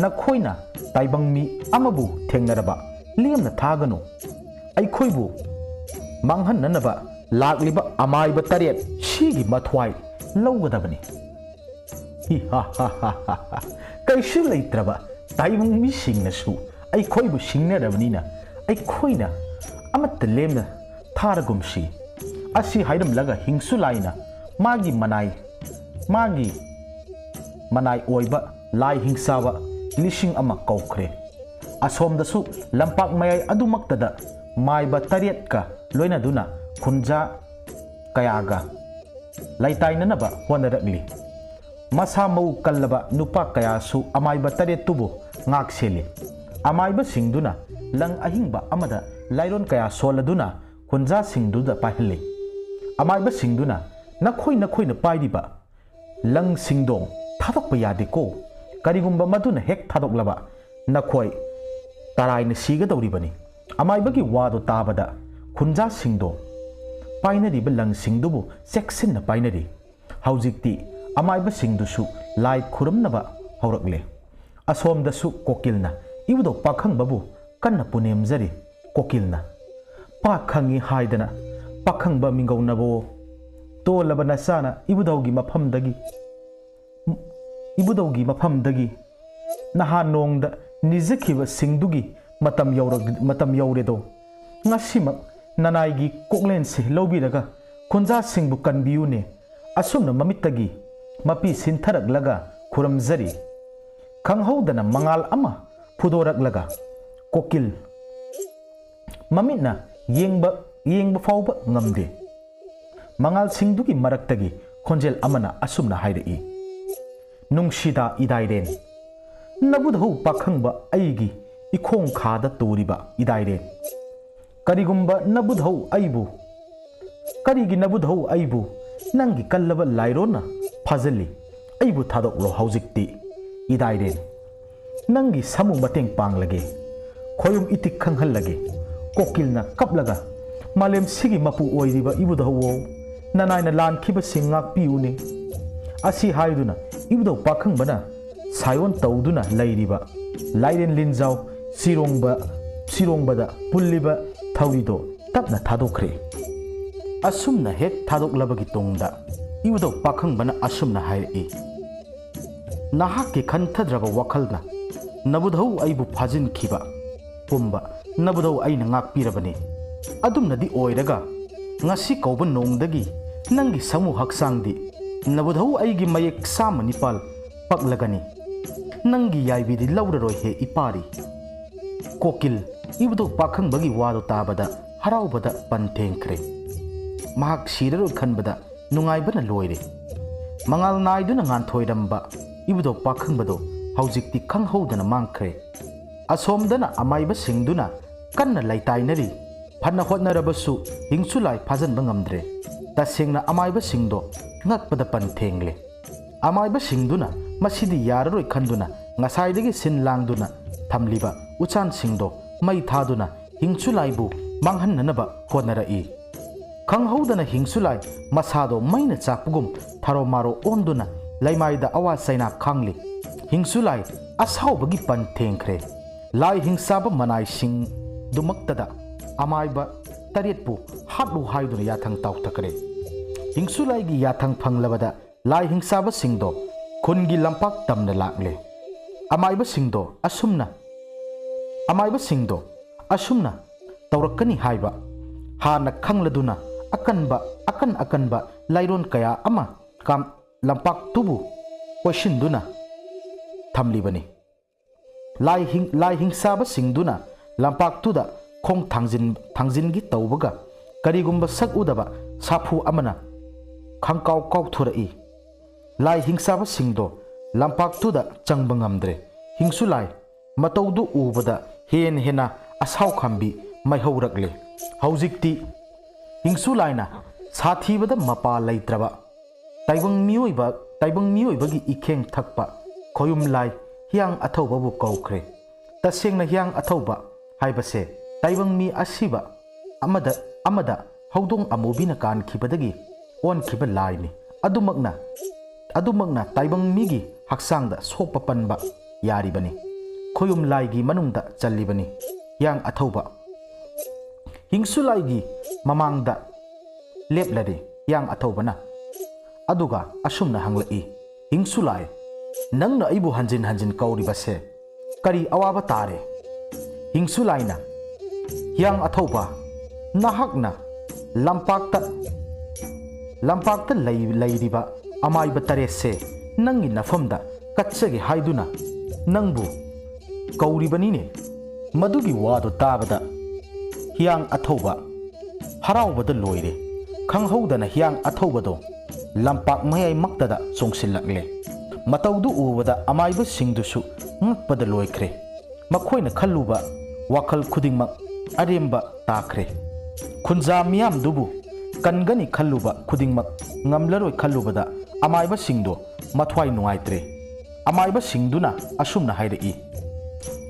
ꯅꯈꯣꯏꯅ ꯇꯥꯏꯕꯪ ꯃꯤ ꯑꯃꯕꯨ ꯊꯦꯡꯅꯔꯕ ꯂꯦꯝꯅ ꯊꯥꯒꯅꯨ꯫ ꯑꯩꯈꯣꯏꯕꯨ ꯃꯥꯡꯍꯟꯅꯅꯕ ꯂꯥꯛꯂꯤꯕ ꯑꯃꯥꯏꯕ ꯇꯔꯦꯠ ꯁꯤꯒꯤ ꯃꯊ꯭ꯋꯥꯏ ꯂꯧꯒꯗꯕꯅꯤ꯫" ꯀꯩꯁꯨ ꯂꯩꯇ꯭ꯔꯕ ꯇꯥꯏꯕꯪ ꯃꯤꯁꯤꯡꯅꯁꯨ ꯑꯩꯈꯣꯏꯕꯨ ꯁꯤꯡꯅꯔꯕꯅꯤꯅ ꯑꯩꯈꯣꯏꯅ ꯑꯃꯠꯇ ꯂꯦꯝꯅ ꯊꯥꯔꯒꯨꯝꯁꯤ꯫ ꯑꯁꯤ ꯍꯥꯏꯔꯝꯂꯒ ꯍꯤꯡꯁꯨ ꯂꯥꯏꯅ ꯃꯥꯒꯤ ꯃꯅꯥꯏ, ꯃꯥꯒꯤ ꯃꯅꯥꯏ ꯑꯣꯏꯕ ꯂꯥꯏ ꯍꯤꯡꯆꯥꯕ ꯂꯤꯁꯤꯡ ꯑꯃ ꯀꯧꯈ꯭ꯔꯦ꯫ ꯑꯁꯣꯝꯗꯁꯨ ꯂꯝꯄꯥꯛ ꯃꯌꯥꯏ ꯑꯗꯨꯃꯛꯇꯗ ꯃꯥꯏꯕ ꯇꯔꯦꯠꯀ ꯂꯣꯏꯅꯗꯨꯅ ꯈꯨꯟꯖꯥ ꯀꯌꯥꯒ ꯂꯩꯇꯥꯏꯅꯅꯕ ꯍꯣꯠꯅꯔꯛꯂꯤ꯫ ꯃꯁꯥ ꯃꯎ ꯀꯜꯂꯕ ꯅꯨꯄꯥ ꯀꯌꯥꯁꯨ ꯑꯃꯥꯏꯕ ꯇꯔꯦꯠꯇꯨꯕꯨ ꯉꯥꯛ ꯁꯦꯜꯂꯤ꯫ ꯑꯃꯥꯏꯕꯁꯤꯡꯗꯨꯅ ꯂꯪ ꯑꯍꯤꯡꯕ ꯑꯃꯗ ꯂꯥꯏꯔꯣꯟ ꯀꯌꯥ ꯁꯣꯜꯂꯗꯨꯅ ꯈꯨꯟꯖꯥꯁꯤꯡꯗꯨꯗ ꯄꯥꯏꯍꯜꯂꯤ꯫ ꯑꯃꯥꯏꯕꯁꯤꯡꯗꯨꯅ, "ꯅꯈꯣꯏ ꯅꯈꯣꯏꯅ ꯄꯥꯏꯔꯤꯕ ꯂꯪꯁꯤꯡꯗꯣ ꯊꯥꯗꯣꯛꯄ ꯌꯥꯗꯦꯀꯣ꯫ ꯀꯔꯤꯒꯨꯝꯕ ꯃꯗꯨꯅ ꯍꯦꯛ ꯊꯥꯗꯣꯛꯂꯕ ꯅꯈꯣꯏ ꯇꯔꯥꯏꯅ ꯁꯤꯒꯗꯧꯔꯤꯕꯅꯤ꯫" ꯑꯃꯥꯏꯕꯒꯤ ꯋꯥꯗꯨ ꯇꯥꯕꯗ ꯈꯨꯟꯖꯥꯁꯤꯡꯗꯣ ꯄꯥꯏꯅꯔꯤꯕ ꯂꯪꯁꯤꯡꯗꯨꯕꯨ ꯆꯦꯛꯁꯤꯟꯅ ꯄꯥꯏꯅꯔꯤ꯫ ꯍꯧꯖꯤꯛꯇꯤ ꯑꯃꯥꯏꯕꯁꯤꯡꯗꯨꯁꯨ ꯂꯥꯏ ꯈꯨꯔꯨꯝꯅꯕ ꯍꯧꯔꯛꯂꯦ꯫ ꯑꯁꯣꯝꯗꯁꯨ ꯀꯣꯀꯤꯜꯅ ꯏꯕꯨꯙꯧ ꯄꯥꯈꯪꯕꯕꯨ ꯀꯟꯅ ꯄꯨꯅꯦꯝꯖꯔꯤ꯫ ꯀꯣꯀꯤꯜꯅ, "ꯄꯥꯈꯪꯉꯤ ꯍꯥꯏꯗꯅ ꯄꯥꯈꯪꯕ ꯃꯤꯡꯒꯧꯅꯕꯣ, ꯇꯣꯜꯂꯕ ꯅꯆꯥꯅ ꯏꯕꯨꯙꯧꯒꯤ ꯃꯐꯝꯗꯒꯤ, ꯏꯕꯨꯙꯧꯒꯤ ꯃꯐꯝꯗꯒꯤ ꯅꯍꯥꯟ ꯅꯣꯡꯗ ꯅꯤꯖꯈꯤꯕꯁꯤꯡꯗꯨꯒꯤ ꯃꯇꯝ ꯌꯧꯔ-, ꯃꯇꯝ ꯌꯧꯔꯦꯗꯣ꯫ ꯉꯁꯤꯃꯛ ꯅꯅꯥꯏꯒꯤ ꯀꯣꯛꯂꯦꯟꯁꯦ ꯂꯧꯕꯤꯔꯒ ꯈꯨꯟꯖꯥꯁꯤꯡꯕꯨ ꯀꯟꯕꯤꯌꯨꯅꯦ꯫" ꯑꯁꯨꯝꯅ ꯃꯃꯤꯠꯇꯒꯤ ꯃꯄꯤ ꯁꯤꯟꯊꯔꯛꯂꯒ ꯈꯨꯔꯨꯝꯖꯔꯤ꯫ ꯈꯪꯍꯧꯗꯅ ꯃꯉꯥꯜ ꯑꯃ ꯐꯨꯗꯣꯔꯛꯂꯒ ꯀꯣꯀꯤꯜ ꯃꯃꯤꯠꯅ ꯌꯦꯡꯕ, ꯌꯦꯡꯕ ꯐꯥꯎꯕ ꯉꯝꯗꯦ꯫ ꯃꯉꯥꯜꯁꯤꯡꯗꯨꯒꯤ ꯃꯔꯛꯇꯒꯤ ꯈꯣꯟꯖꯦꯜ ꯑꯃꯅ ꯑꯁꯨꯝꯅ ꯍꯥꯏꯔꯛꯏ, "ꯅꯨꯡꯁꯤꯗꯥ ꯏꯗꯥꯏꯔꯦꯟ, ꯅꯕꯨꯙꯧ ꯄꯥꯈꯪꯕ ꯑꯩꯒꯤ ꯏꯈꯣꯡ ꯈꯥꯗ ꯇꯨꯔꯤꯕ ꯏꯗꯥꯏꯔꯦꯟ꯫ ꯀꯔꯤꯒꯨꯝꯕ ꯅꯕꯨꯙꯧ ꯑꯩꯕꯨ, ꯀꯔꯤꯒꯤ ꯅꯕꯨꯙꯧ ꯑꯩꯕꯨ ꯅꯪꯒꯤ ꯀꯜꯂꯕ ꯂꯥꯏꯔꯣꯟꯅ ꯐꯥꯖꯤꯜꯂꯤ? ꯑꯩꯕꯨ ꯊꯥꯗꯣꯛꯂꯣ ꯍꯧꯖꯤꯛꯇꯤ, ꯏꯗꯥꯏꯔꯦꯟ꯫ ꯅꯪꯒꯤ ꯁꯥꯃꯨ ꯃꯇꯦꯡ ꯄꯥꯡꯂꯒꯦ, ꯈꯣꯌꯨꯝ ꯏꯇꯤꯛ ꯈꯪꯍꯜꯂꯒꯦ꯫ ꯀꯣꯀꯤꯜꯅ ꯀꯞꯂꯒ, "ꯃꯥꯂꯦꯝꯁꯤꯒꯤ ꯃꯄꯨ ꯑꯣꯏꯔꯤꯕ ꯏꯕꯨꯙꯧꯋꯣ, ꯅꯅꯥꯏꯅ ꯂꯥꯟꯈꯤꯕꯁꯤꯡ ꯉꯥꯛꯄꯤꯌꯨꯅꯦ"꯫ ꯑꯁꯤ ꯍꯥꯏꯗꯨꯅ ꯏꯕꯨꯙꯧ ꯄꯥꯈꯪꯕꯅ ꯁꯥꯏꯑꯣꯟ ꯇꯧꯗꯨꯅ ꯂꯩꯔꯤꯕ ꯂꯥꯏꯔꯦꯟ ꯂꯤꯟꯖꯥꯎ ꯆꯤꯔꯣꯡꯕ, ꯆꯤꯔꯣꯡꯕꯗ ꯄꯨꯜꯂꯤꯕ ꯊꯧꯔꯤꯗꯣ ꯇꯞꯅ ꯊꯥꯗꯣꯛꯈ꯭ꯔꯦ꯫ ꯑꯁꯨꯝꯅ ꯍꯦꯛ ꯊꯥꯗꯣꯛꯂꯕꯒꯤ ꯇꯨꯡꯗ ꯏꯕꯨꯙꯧ ꯄꯥꯈꯪꯕꯅ ꯑꯁꯨꯝꯅ ꯍꯥꯏꯔꯛꯏ, "ꯅꯍꯥꯛꯀꯤ ꯈꯟꯊꯗ꯭ꯔꯕ ꯋꯥꯈꯜꯅ ꯅꯕꯨꯙꯧ ꯑꯩꯕꯨ ꯐꯥꯖꯤꯟꯈꯤꯕ ꯄꯨꯝꯕ ꯅꯕꯨꯙꯧ ꯑꯩꯅ ꯉꯥꯛꯄꯤꯔꯕꯅꯤ꯫ ꯑꯗꯨꯝꯅꯗꯤ ꯑꯣꯏꯔꯒ ꯉꯁꯤ ꯀꯧꯕ ꯅꯣꯡꯗꯒꯤ ꯅꯪꯒꯤ ꯁꯥꯃꯨ ꯍꯛꯆꯥꯡꯗꯤ ꯅꯕꯨꯙꯧ ꯑꯩꯒꯤ ꯃꯌꯦꯛ ꯆꯥꯝꯃ ꯅꯤꯄꯥꯜ ꯄꯛꯂꯒꯅꯤ꯫ ꯅꯪꯒꯤ ꯌꯥꯏꯕꯤꯗꯤ ꯂꯧꯔꯔꯣꯏ ꯍꯦ ꯏꯄꯥꯔꯤ"꯫ ꯀꯣꯀꯤꯜ ꯏꯕꯨꯙꯧ ꯄꯥꯈꯪꯕꯒꯤ ꯋꯥꯗꯨ ꯇꯥꯕꯗ ꯍꯔꯥꯎꯕꯗ ꯄꯟ ꯊꯦꯡꯈ꯭ꯔꯦ꯫ ꯃꯍꯥꯛ ꯁꯤꯔꯔꯣꯏ ꯈꯟꯕꯗ ꯅꯨꯡꯉꯥꯏꯕꯅ ꯂꯣꯏꯔꯦ꯫ ꯃꯉꯥꯜ ꯅꯥꯏꯗꯨꯅ ꯉꯥꯟꯊꯣꯏꯔꯝꯕ ꯏꯕꯨꯙꯧ ꯄꯥꯈꯪꯕꯗꯣ ꯍꯧꯖꯤꯛꯇꯤ ꯈꯪꯍꯧꯗꯅ ꯃꯥꯡꯈ꯭ꯔꯦ꯫ ꯑꯁꯣꯝꯗꯅ ꯑꯃꯥꯏꯕꯁꯤꯡꯗꯨꯅ ꯀꯟꯅ ꯂꯩꯇꯥꯏꯅꯔꯤ꯫ ꯐꯅ ꯍꯣꯠꯅꯔꯕꯁꯨ ꯍꯤꯡꯁꯨꯂꯥꯏ ꯐꯥꯖꯟꯕ ꯉꯝꯗ꯭ꯔꯦ꯫ ꯇꯁꯦꯡꯅ ꯑꯃꯥꯏꯕꯁꯤꯡꯗꯣ ꯉꯛꯄꯗ ꯄꯟ ꯊꯦꯡꯂꯦ꯫ ꯑꯃꯥꯏꯕꯁꯤꯡꯗꯨꯅ ꯃꯁꯤꯗꯤ ꯌꯥꯔꯔꯣꯏ ꯈꯟꯗꯨꯅ ꯉꯁꯥꯏꯗꯒꯤ ꯁꯤꯟ ꯂꯥꯡꯗꯨꯅ ꯊꯝꯂꯤꯕ ꯎꯆꯥꯟꯁꯤꯡꯗꯣ ꯃꯩ ꯊꯥꯗꯨꯅ ꯍꯤꯡꯁꯨꯂꯥꯏꯕꯨ ꯃꯥꯡꯍꯟꯅꯅꯕ ꯍꯣꯠꯅꯔꯛꯏ꯫ ꯈꯪꯍꯧꯗꯅ ꯍꯤꯡꯁꯨꯂꯥꯏ ꯃꯁꯥꯗꯣ ꯃꯩꯅ ꯆꯥꯛꯄꯒꯨꯝ ꯊꯔꯣ ꯃꯥꯔꯣ ꯑꯣꯟꯗꯨꯅ ꯂꯩꯃꯥꯏꯗ ꯑꯋꯥ ꯆꯩꯅꯥ ꯈꯥꯡꯂꯤ꯫ ꯍꯤꯡꯁꯨꯂꯥꯏ ꯑꯁꯥꯎꯕꯒꯤ ꯄꯟ ꯊꯦꯡꯈ꯭ꯔꯦ꯫ ꯂꯥꯏ ꯍꯤꯡꯆꯥꯕ ꯃꯅꯥꯏꯁꯤꯡꯗꯨꯃꯛꯇꯗ ꯑꯃꯥꯏꯕ ꯇꯔꯦꯠꯄꯨ ꯍꯥꯠꯂꯨ ꯍꯥꯏꯗꯨꯅ ꯌꯥꯊꯪ ꯇꯥꯎꯊꯈ꯭ꯔꯦ꯫ ꯍꯤꯡꯁꯨꯂꯥꯏꯒꯤ ꯌꯥꯊꯪ ꯐꯪꯂꯕꯗ ꯂꯥꯏ ꯍꯤꯡꯆꯥꯕꯁꯤꯡꯗꯣ ꯈꯨꯟꯒꯤ ꯂꯝꯄꯥꯛ ꯇꯝꯅ ꯂꯥꯛꯂꯦ꯫ ꯑꯃꯥꯏꯕꯁꯤꯡꯗꯣ ꯑꯁꯨꯝꯅ, ꯑꯃꯥꯏꯕꯁꯤꯡꯗꯣ ꯑꯁꯨꯝꯅ ꯇꯧꯔꯛꯀꯅꯤ ꯍꯥꯏꯕ ꯍꯥꯟꯅ ꯈꯪꯂꯗꯨꯅ ꯑꯀꯟꯕ, ꯑꯀꯟ ꯑꯀꯟꯕ ꯂꯥꯏꯔꯣꯟ ꯀꯌꯥ ꯑꯃ ꯀꯥꯝ-, ꯂꯝꯄꯥꯛꯇꯨꯕꯨ ꯀꯣꯏꯁꯤꯟꯗꯨꯅ ꯊꯝꯂꯤꯕꯅꯤ꯫ ꯂꯥꯏ ꯍꯤꯡ-, ꯂꯥꯏ ꯍꯤꯡꯆꯥꯕꯁꯤꯡꯗꯨꯅ ꯂꯝꯄꯥꯛꯇꯨꯗ ꯈꯣꯡ ꯊꯥꯡꯖꯤꯟ-, ꯊꯥꯡꯖꯤꯟꯒꯤ ꯇꯧꯕꯒ ꯀꯔꯤꯒꯨꯝꯕ ꯁꯛ ꯎꯗꯕ ꯁꯥꯐꯨ ꯑꯃꯅ ꯈꯪꯀꯥꯎ ꯀꯥꯎꯊꯣꯔꯛꯏ꯫ ꯂꯥꯏ ꯍꯤꯡꯆꯥꯕꯁꯤꯡꯗꯣ ꯂꯝꯄꯥꯛꯇꯨꯗ ꯆꯪꯕ ꯉꯝꯗ꯭ꯔꯦ꯫ ꯍꯤꯡꯁꯨ ꯂꯥꯏ ꯃꯇꯧꯗꯨ ꯎꯕꯗ ꯍꯦꯟꯅ ꯍꯦꯟꯅ ꯑꯁꯥꯎꯈꯝꯕꯤ ꯃꯩꯍꯧꯔꯛꯂꯦ꯫ ꯍꯧꯖꯤꯛꯇꯤ ꯍꯤꯡꯁꯨ ꯂꯥꯏꯅ ꯁꯥꯊꯤꯕꯗ ꯃꯄꯥ ꯂꯩꯇ꯭ꯔꯕ ꯇꯥꯏꯕꯪ ꯃꯤꯑꯣꯏꯕ, ꯇꯥꯏꯕꯪ ꯃꯤꯑꯣꯏꯕꯒꯤ ꯏꯈꯦꯡ ꯊꯛꯄ ꯈꯣꯌꯨꯝ ꯂꯥꯏ ꯍꯤꯌꯥꯡ ꯑꯊꯧꯕꯕꯨ ꯀꯧꯈ꯭ꯔꯦ꯫ ꯇꯁꯦꯡꯅ ꯍꯤꯌꯥꯡ ꯑꯊꯧꯕ ꯍꯥꯏꯕꯁꯦ ꯇꯥꯏꯕꯪ ꯃꯤ ꯑꯁꯤꯕ ꯑꯃꯗ, ꯑꯃꯗ ꯍꯧꯗꯣꯡ ꯑꯃꯨꯕꯤꯅ ꯀꯥꯟꯈꯤꯕꯗꯒꯤ ꯑꯣꯟꯈꯤꯕ ꯂꯥꯏꯅꯤ꯫ ꯑꯗꯨꯃꯛꯅ, ꯑꯗꯨꯃꯛꯅ ꯇꯥꯏꯕꯪ ꯃꯤꯒꯤ ꯍꯛꯆꯥꯡꯗ ꯁꯣꯛꯄ ꯄꯟꯕ ꯌꯥꯔꯤꯕꯅꯤ꯫ ꯈꯣꯌꯨꯝ ꯂꯥꯏꯒꯤ ꯃꯅꯨꯡꯗ ꯆꯜꯂꯤꯕꯅꯤ꯫ ꯍꯤꯌꯥꯡ ꯑꯊꯧꯕ ꯍꯤꯡꯁꯨ ꯂꯥꯏꯒꯤ ꯃꯃꯥꯡꯗ ꯂꯦꯞꯂꯔꯦ ꯍꯤꯌꯥꯡ ꯑꯊꯧꯕꯅ꯫ ꯑꯗꯨꯒ ꯑꯁꯨꯝꯅ ꯍꯪꯂꯛꯏ, "ꯍꯤꯡꯁꯨ ꯂꯥꯏ, ꯅꯪꯅ ꯑꯩꯕꯨ ꯍꯟꯖꯤꯟ ꯍꯟꯖꯤꯟ ꯀꯧꯔꯤꯕꯁꯦ ꯀꯔꯤ ꯑꯋꯥꯕ ꯇꯥꯔꯦ?" ꯍꯤꯡꯁꯨ ꯂꯥꯏꯅ, "ꯍꯤꯌꯥꯡ ꯑꯊꯧꯕ, ꯅꯍꯥꯛꯅ ꯂꯝꯄꯥꯛꯇ, ꯂꯝꯄꯥꯛꯇ ꯂꯩ-, ꯂꯩꯔꯤꯕ ꯑꯃꯥꯏꯕ ꯇꯔꯦꯠꯁꯦ ꯅꯪꯒꯤ ꯅꯐꯝꯗ ꯀꯠꯆꯒꯦ ꯍꯥꯏꯗꯨꯅ ꯅꯪꯕꯨ ꯀꯧꯔꯤꯕꯅꯤꯅꯦ꯫" ꯃꯗꯨꯒꯤ ꯋꯥꯗꯨ ꯇꯥꯕꯗ ꯍꯤꯌꯥꯡ ꯑꯊꯧꯕ ꯍꯔꯥꯎꯕꯗ ꯂꯣꯏꯔꯦ꯫ ꯈꯪꯍꯧꯗꯅ ꯍꯤꯌꯥꯡ ꯑꯊꯧꯕꯗꯣ ꯂꯝꯄꯥꯛ ꯃꯌꯥꯏꯃꯛꯇꯗ ꯆꯣꯡꯁꯤꯜꯂꯛꯂꯦ꯫ ꯃꯇꯧꯗꯨ ꯎꯕꯗ ꯑꯃꯥꯏꯕꯁꯤꯡꯗꯨꯁꯨ ꯉꯛꯄꯗ ꯂꯣꯏꯈ꯭ꯔꯦ꯫ ꯃꯈꯣꯏꯅ ꯈꯜꯂꯨꯕ ꯋꯥꯈꯜ ꯈꯨꯗꯤꯡꯃꯛ ꯑꯔꯦꯝꯕ ꯇꯥꯈ꯭ꯔꯦ꯫ ꯈꯨꯟꯖꯥ ꯃꯤꯌꯥꯝꯗꯨꯕꯨ ꯀꯟꯒꯅꯤ ꯈꯜꯂꯨꯕ ꯈꯨꯗꯤꯡꯃꯛ ꯉꯝꯂꯔꯣꯏ ꯈꯜꯂꯨꯕꯗ ꯑꯃꯥꯏꯕꯁꯤꯡꯗꯣ ꯃꯊ꯭ꯋꯥꯏ ꯅꯨꯡꯉꯥꯏꯇ꯭ꯔꯦ꯫ ꯑꯃꯥꯏꯕꯁꯤꯡꯗꯨꯅ ꯑꯁꯨꯝꯅ ꯍꯥꯏꯔꯛꯏ,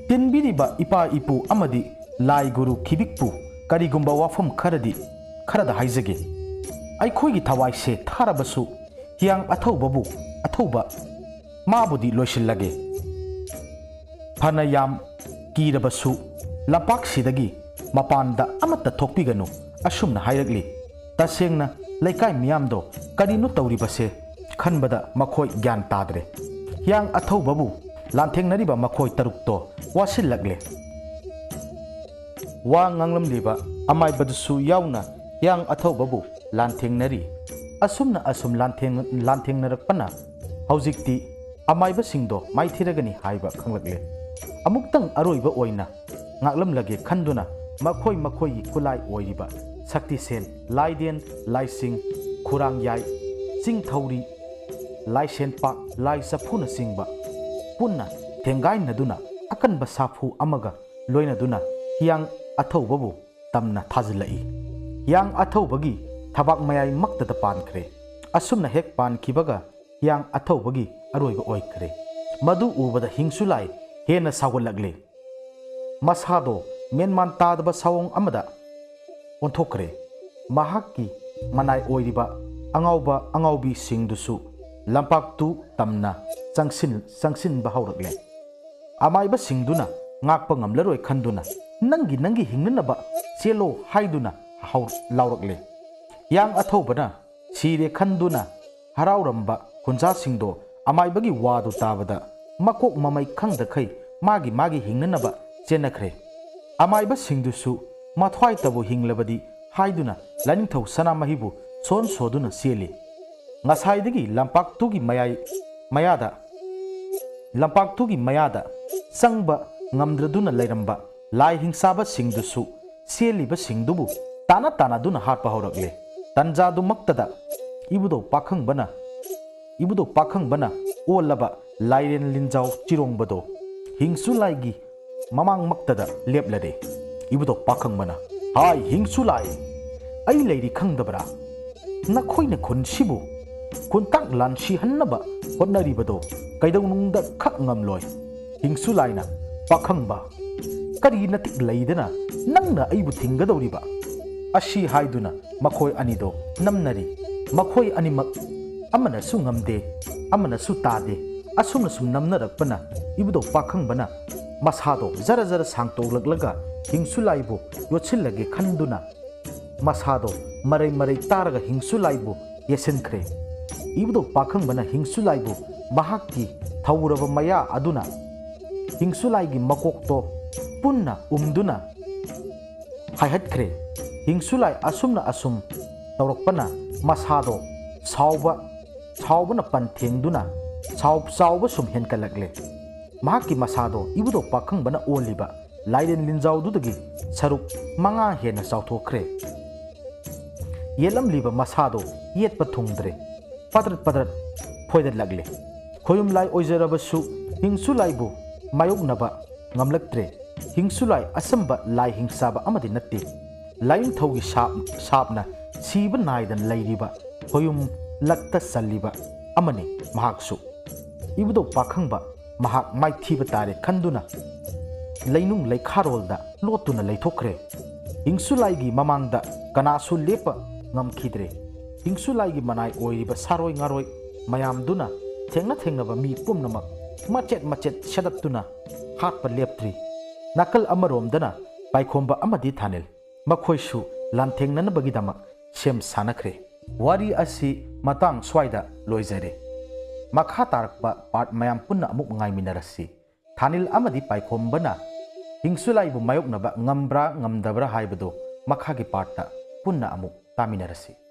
"ꯇꯤꯟꯕꯤꯔꯤꯕ ꯏꯄꯥ ꯏꯄꯨ ꯑꯃꯗꯤ ꯂꯥꯏ ꯒꯨꯔꯨ ꯈꯤꯕꯤꯛꯄꯨ ꯀꯔꯤꯒꯨꯝꯕ ꯋꯥꯐꯝ ꯈꯔꯗꯤ, ꯈꯔꯗ ꯍꯥꯏꯖꯒꯦ꯫ ꯑꯩꯈꯣꯏꯒꯤ ꯊꯋꯥꯏꯁꯦ ꯊꯥꯔꯕꯁꯨ ꯍꯤꯌꯥꯡ ꯑꯊꯧꯕꯕꯨ, ꯑꯊꯧꯕ ꯃꯥꯕꯨꯗꯤ ꯂꯣꯏꯁꯤꯜꯂꯒꯦ꯫ ꯐꯅ ꯌꯥꯝ ꯀꯤꯔꯕꯁꯨ ꯂꯝꯄꯥꯛꯁꯤꯗꯒꯤ ꯃꯄꯥꯟꯗ ꯑꯃꯠꯇ ꯊꯣꯛꯄꯤꯒꯅꯨ꯫" ꯑꯁꯨꯝꯅ ꯍꯥꯏꯔꯛꯂꯤ꯫ ꯇꯁꯦꯡꯅ ꯂꯩꯀꯥꯏ ꯃꯤꯌꯥꯝꯗꯣ ꯀꯔꯤꯅꯣ ꯇꯧꯔꯤꯕꯁꯦ ꯈꯟꯕꯗ ꯃꯈꯣꯏ ꯒ꯭ꯌꯥꯟ ꯇꯥꯗ꯭ꯔꯦ꯫ ꯍꯤꯌꯥꯡ ꯑꯊꯧꯕꯕꯨ ꯂꯥꯟꯊꯦꯡꯅꯔꯤꯕ ꯃꯈꯣꯏ ꯇꯔꯨꯛꯇꯣ ꯋꯥꯁꯤꯜꯂꯛꯂꯦ꯫ ꯋꯥ ꯉꯥꯡꯂꯝꯂꯤꯕ ꯑꯃꯥꯏꯕꯗꯨꯁꯨ ꯌꯥꯎꯅ ꯍꯤꯌꯥꯡ ꯑꯊꯧꯕꯕꯨ ꯂꯥꯟꯊꯦꯡꯅꯔꯤ꯫ ꯑꯁꯨꯝꯅ ꯑꯁꯨꯝ ꯂꯥꯟꯊꯦꯡ-, ꯂꯥꯟꯊꯦꯡꯅꯔꯛꯄꯅ ꯍꯧꯖꯤꯛꯇꯤ ꯑꯃꯥꯏꯕꯁꯤꯡꯗꯣ ꯃꯥꯏꯊꯤꯔꯒꯅꯤ ꯍꯥꯏꯕ ꯈꯪꯂꯛꯂꯦ꯫ ꯑꯃꯨꯛꯇꯪ ꯑꯔꯣꯏꯕ ꯑꯣꯏꯅ ꯉꯥꯛꯂꯝꯂꯒꯦ ꯈꯟꯗꯨꯅ ꯃꯈꯣꯏ ꯃꯈꯣꯏꯒꯤ ꯈꯨꯠꯂꯥꯏ ꯑꯣꯏꯔꯤꯕ ꯁꯛꯇꯤꯁꯦꯜ, ꯂꯥꯏꯗꯦꯟ, ꯂꯥꯏꯁꯤꯡ, ꯈꯨꯔꯥꯡ ꯌꯥꯏ, ꯆꯤꯡ ꯊꯧꯔꯤ, ꯂꯥꯏꯁꯦꯟꯄꯥꯛ, ꯂꯥꯏ ꯆꯐꯨꯅꯆꯤꯡꯕ ꯄꯨꯟꯅ ꯊꯦꯡꯒꯥꯏꯅꯗꯨꯅ ꯑꯀꯟꯕ ꯁꯥꯐꯨ ꯑꯃꯒ ꯂꯣꯏꯅꯗꯨꯅ ꯍꯤꯌꯥꯡ ꯑꯊꯧꯕꯕꯨ ꯇꯝꯅ ꯊꯥꯖꯤꯜꯂꯛꯏ꯫ ꯍꯤꯌꯥꯡ ꯑꯊꯧꯕꯒꯤ ꯊꯕꯥꯛ ꯃꯌꯥꯏꯃꯛꯇꯗ ꯄꯥꯟꯈ꯭ꯔꯦ꯫ ꯑꯁꯨꯝꯅ ꯍꯦꯛ ꯄꯥꯟꯈꯤꯕꯒ ꯍꯤꯌꯥꯡ ꯑꯊꯧꯕꯒꯤ ꯑꯔꯣꯏꯕ ꯑꯣꯏꯈ꯭ꯔꯦ꯫ ꯃꯗꯨ ꯎꯕꯗ ꯍꯤꯡꯁꯨꯂꯥꯏ ꯍꯦꯟꯅ ꯁꯥꯎꯒꯠꯂꯛꯂꯦ꯫ ꯃꯁꯥꯗꯣ ꯃꯦꯟꯃꯥꯟ ꯇꯥꯗꯕ ꯁꯥꯑꯣꯡ ꯑꯃꯗ ꯑꯣꯟꯊꯣꯛꯈ꯭ꯔꯦ꯫ ꯃꯍꯥꯛꯀꯤ ꯃꯅꯥꯏ ꯑꯣꯏꯔꯤꯕ ꯑꯉꯥꯎꯕ ꯑꯉꯥꯎꯕꯤꯁꯤꯡꯗꯨꯁꯨ ꯂꯝꯄꯥꯛꯇꯨ ꯇꯝꯅ ꯆꯪꯁꯤꯟ-, ꯆꯪꯁꯤꯟꯕ ꯍꯧꯔꯛꯂꯦ꯫ ꯑꯃꯥꯏꯕꯁꯤꯡꯗꯨꯅ ꯉꯥꯛꯄ ꯉꯝꯂꯔꯣꯏ ꯈꯟꯗꯨꯅ, "ꯅꯪꯒꯤ, ꯅꯪꯒꯤ ꯍꯤꯡꯅꯅꯕ ꯆꯦꯜꯂꯣ" ꯍꯥꯏꯗꯨꯅ ꯍꯧ-, ꯂꯥꯎꯔꯛꯂꯦ꯫ ꯍꯤꯌꯥꯡ ꯑꯊꯧꯕꯅ ꯁꯤꯔꯦ ꯈꯟꯗꯨꯅ ꯍꯔꯥꯎꯔꯝꯕ ꯈꯨꯟꯖꯥꯁꯤꯡꯗꯣ ꯑꯃꯥꯏꯕꯒꯤ ꯋꯥꯗꯨ ꯇꯥꯕꯗ ꯃꯀꯣꯛ ꯃꯃꯩ ꯈꯪꯗꯈꯩ ꯃꯥꯒꯤ ꯃꯥꯒꯤ ꯍꯤꯡꯅꯅꯕ ꯆꯦꯟꯅꯈ꯭ꯔꯦ꯫ ꯑꯃꯥꯏꯕꯁꯤꯡꯗꯨꯁꯨ ꯃꯊ꯭ꯋꯥꯏꯇꯕꯨ ꯍꯤꯡꯂꯕꯗꯤ ꯍꯥꯏꯗꯨꯅ ꯂꯥꯏꯅꯤꯡꯊꯧ ꯁꯅꯥꯃꯍꯤꯕꯨ ꯁꯣꯟ ꯁꯣꯗꯨꯅ ꯆꯦꯜꯂꯤ꯫ ꯉꯁꯥꯏꯗꯒꯤ ꯂꯝꯄꯥꯛꯇꯨꯒꯤ ꯃꯌꯥꯏ, ꯃꯌꯥꯗ, ꯂꯝꯄꯥꯛꯇꯨꯒꯤ ꯃꯌꯥꯗ ꯆꯪꯕ ꯉꯝꯗ꯭ꯔꯗꯨꯅ ꯂꯩꯔꯝꯕ ꯂꯥꯏ ꯍꯤꯡꯆꯥꯕꯁꯤꯡꯗꯨꯁꯨ ꯆꯦꯜꯂꯤꯕꯁꯤꯡꯗꯨꯕꯨ ꯇꯥꯟꯅ ꯇꯥꯟꯅꯗꯨꯅ ꯍꯥꯠꯄ ꯍꯧꯔꯛꯂꯦ꯫ ꯇꯟꯖꯥꯗꯨꯃꯛꯇꯗ ꯏꯕꯨꯙꯧ ꯄꯥꯈꯪꯕꯅ, ꯏꯕꯨꯙꯧ ꯄꯥꯈꯪꯕꯅ ꯑꯣꯜꯂꯕ ꯂꯥꯏꯔꯦꯟ ꯂꯤꯟꯖꯥꯎ ꯆꯤꯔꯣꯡꯕꯗꯣ ꯍꯤꯡꯁꯨ ꯂꯥꯏꯒꯤ ꯃꯃꯥꯡꯃꯛꯇꯗ ꯂꯦꯞꯂꯔꯦ꯫ ꯏꯕꯨꯙꯧ ꯄꯥꯈꯪꯕꯅ, "ꯍꯥꯏ ꯍꯤꯡꯁꯨ ꯂꯥꯏ, ꯑꯩ ꯂꯩꯔꯤ ꯈꯪꯗꯕ꯭ꯔꯥ? ꯅꯈꯣꯏꯅ ꯈꯨꯟꯁꯤꯕꯨ ꯈꯨꯟꯇꯥꯛ ꯂꯥꯟꯁꯤꯍꯟꯅꯕ ꯍꯣꯠꯅꯔꯤꯕꯗꯣ ꯀꯩꯗꯧꯅꯨꯡꯗ ꯈꯛ ꯉꯝꯂꯣꯏ꯫" ꯍꯤꯡꯁꯨ ꯂꯥꯏꯅ, "ꯄꯥꯈꯪꯕ, ꯀꯔꯤ ꯅꯇꯤꯛ ꯂꯩꯗꯅ ꯅꯪꯅ ꯑꯩꯕꯨ ꯊꯤꯡꯒꯗꯧꯔꯤꯕ?" ꯑꯁꯤ ꯍꯥꯏꯗꯨꯅ ꯃꯈꯣꯏ ꯑꯅꯤꯗꯣ ꯅꯝꯅꯔꯤ꯫ ꯃꯈꯣꯏ ꯑꯅꯤꯃꯛ ꯑꯃꯅꯁꯨ ꯉꯝꯗꯦ, ꯑꯃꯅꯁꯨ ꯇꯥꯗꯦ꯫ ꯑꯁꯨꯝꯅ ꯁꯨꯝ ꯅꯝꯅꯔꯛꯄꯅ ꯏꯕꯨꯙꯧ ꯄꯥꯈꯪꯕꯅ ꯃꯁꯥꯗꯣ ꯖꯔ ꯖꯔ ꯁꯥꯡꯇꯣꯛꯂꯛꯂꯒ ꯍꯤꯡꯁꯨ ꯂꯥꯏꯕꯨ ꯌꯣꯠꯁꯤꯜꯂꯒꯦ ꯈꯟꯗꯨꯅ ꯃꯁꯥꯗꯣ ꯃꯔꯩ ꯃꯔꯩ ꯇꯥꯔꯒ ꯍꯤꯡꯁꯨ ꯂꯥꯏꯕꯨ ꯌꯦꯠꯁꯤꯟꯈ꯭ꯔꯦ꯫ ꯏꯕꯨꯙꯧ ꯄꯥꯈꯪꯕꯅ ꯍꯤꯡꯁꯨ ꯂꯥꯏꯕꯨ ꯃꯍꯥꯛꯀꯤ ꯊꯧꯔꯕ ꯃꯌꯥ ꯑꯗꯨꯅ ꯍꯤꯡꯁꯨ ꯂꯥꯏꯒꯤ ꯃꯀꯣꯛꯇꯣ ꯄꯨꯟꯅ ꯎꯝꯗꯨꯅ ꯍꯥꯏꯍꯠꯈ꯭ꯔꯦ꯫ ꯍꯤꯡꯁꯨ ꯂꯥꯏ ꯑꯁꯨꯝꯅ ꯑꯁꯨꯝ ꯇꯧꯔꯛꯄꯅ ꯃꯁꯥꯗꯣ ꯁꯥꯎꯕ, ꯁꯥꯎꯕꯅ ꯄꯟ ꯊꯦꯡꯗꯨꯅ ꯁꯥꯎ-, ꯆꯥꯎꯕ ꯁꯨꯝ ꯍꯦꯟꯀꯠꯂꯛꯂꯦ꯫ ꯃꯍꯥꯛꯀꯤ ꯃꯁꯥꯗꯣ ꯏꯕꯨꯙꯧ ꯄꯥꯈꯪꯕꯅ ꯑꯣꯜꯂꯤꯕ ꯂꯥꯏꯔꯦꯟ ꯂꯤꯟꯖꯥꯎꯗꯨꯗꯒꯤ ꯁꯔꯨꯛ ꯃꯉꯥ ꯍꯦꯟꯅ ꯆꯥꯎꯊꯣꯛꯈ꯭ꯔꯦ꯫ ꯌꯦꯠꯂꯝꯂꯤꯕ ꯃꯁꯥꯗꯣ ꯌꯦꯠꯄ ꯊꯨꯡꯗ꯭ꯔꯦ꯫ ꯄꯗ꯭ꯔꯠ ꯄꯗ꯭ꯔꯠ ꯐꯣꯏꯗꯠꯂꯛꯂꯦ꯫ ꯈꯣꯌꯨꯝ ꯂꯥꯏ ꯑꯣꯏꯖꯔꯕꯁꯨ ꯍꯤꯡꯁꯨ ꯂꯥꯏꯕꯨ ꯃꯥꯌꯣꯛꯅꯕ ꯉꯝꯂꯛꯇ꯭ꯔꯦ꯫ ꯍꯤꯡꯁꯨꯂꯥꯏ ꯑꯆꯝꯕ ꯂꯥꯏ ꯍꯤꯡꯆꯥꯕ ꯑꯃꯗꯤ ꯅꯠꯇꯦ꯫ ꯂꯥꯏꯅꯤꯡꯊꯧꯒꯤ ꯁꯥꯞ ꯁꯥꯞꯅ ꯁꯤꯕ ꯅꯥꯏꯗꯅ ꯂꯩꯔꯤꯕ ꯈꯣꯌꯨꯝ ꯂꯛꯇ ꯆꯜꯂꯤꯕ ꯑꯃꯅꯤ꯫ ꯃꯍꯥꯛꯁꯨ ꯏꯕꯨꯙꯧ ꯄꯥꯈꯪꯕ ꯃꯍꯥꯛ ꯃꯥꯏꯊꯤꯕ ꯇꯥꯔꯦ ꯈꯟꯗꯨꯅ ꯂꯩꯅꯨꯡ ꯂꯩꯈꯥꯔꯣꯜꯗ ꯂꯣꯠꯇꯨꯅ ꯂꯩꯊꯣꯛꯈ꯭ꯔꯦ꯫ ꯍꯤꯡꯁꯨꯂꯥꯏꯒꯤ ꯃꯃꯥꯡꯗ ꯀꯅꯥꯁꯨ ꯂꯦꯞꯄ ꯉꯝꯈꯤꯗ꯭ꯔꯦ꯫ ꯍꯤꯡꯁꯨꯂꯥꯏꯒꯤ ꯃꯅꯥꯏ ꯑꯣꯏꯔꯤꯕ ꯁꯥꯔꯣꯏ ꯉꯥꯔꯣꯏ ꯃꯌꯥꯝꯗꯨꯅ ꯊꯦꯡꯅ ꯊꯦꯡꯅꯕ ꯃꯤ ꯄꯨꯝꯅꯃꯛ ꯃꯆꯦꯠ ꯃꯆꯦꯠ ꯁꯦꯗꯠꯇꯨꯅ ꯍꯥꯠꯄ ꯂꯦꯞꯇ꯭ꯔꯤ꯫ ꯅꯥꯀꯜ ꯑꯃꯔꯣꯝꯗꯅ ꯄꯥꯏꯈꯣꯝꯕ ꯑꯃꯗꯤ ꯊꯥꯅꯤꯜ ꯃꯈꯣꯏꯁꯨ ꯂꯥꯟꯊꯦꯡꯅꯅꯕꯒꯤꯗꯃꯛ ꯁꯦꯝ ꯁꯥꯅꯈ꯭ꯔꯦ꯫ ꯋꯥꯔꯤ ꯑꯁꯤ ꯃꯇꯥꯡ ꯁ꯭ꯋꯥꯏꯗ ꯂꯣꯏꯖꯔꯦ꯫ ꯃꯈꯥ ꯇꯥꯔꯛꯄ ꯄꯥꯔꯠ ꯃꯌꯥꯝ ꯄꯨꯟꯅ ꯑꯃꯨꯛ ꯉꯥꯏꯃꯤꯟꯅꯔꯁꯤ꯫ ꯊꯥꯅꯤꯜ ꯑꯃꯗꯤ ꯄꯥꯏꯈꯣꯝꯕꯅ ꯍꯤꯡꯁꯨꯂꯥꯏꯕꯨ ꯃꯥꯌꯣꯛꯅꯕ ꯉꯝꯕ꯭ꯔꯥ ꯉꯝꯗꯕ꯭ꯔꯥ ꯍꯥꯏꯕꯗꯨ ꯃꯈꯥꯒꯤ ꯄꯥꯔꯠꯇ ꯄꯨꯟꯅ ꯑꯃꯨꯛ ꯇꯥꯃꯤꯟꯅꯔꯁꯤ꯫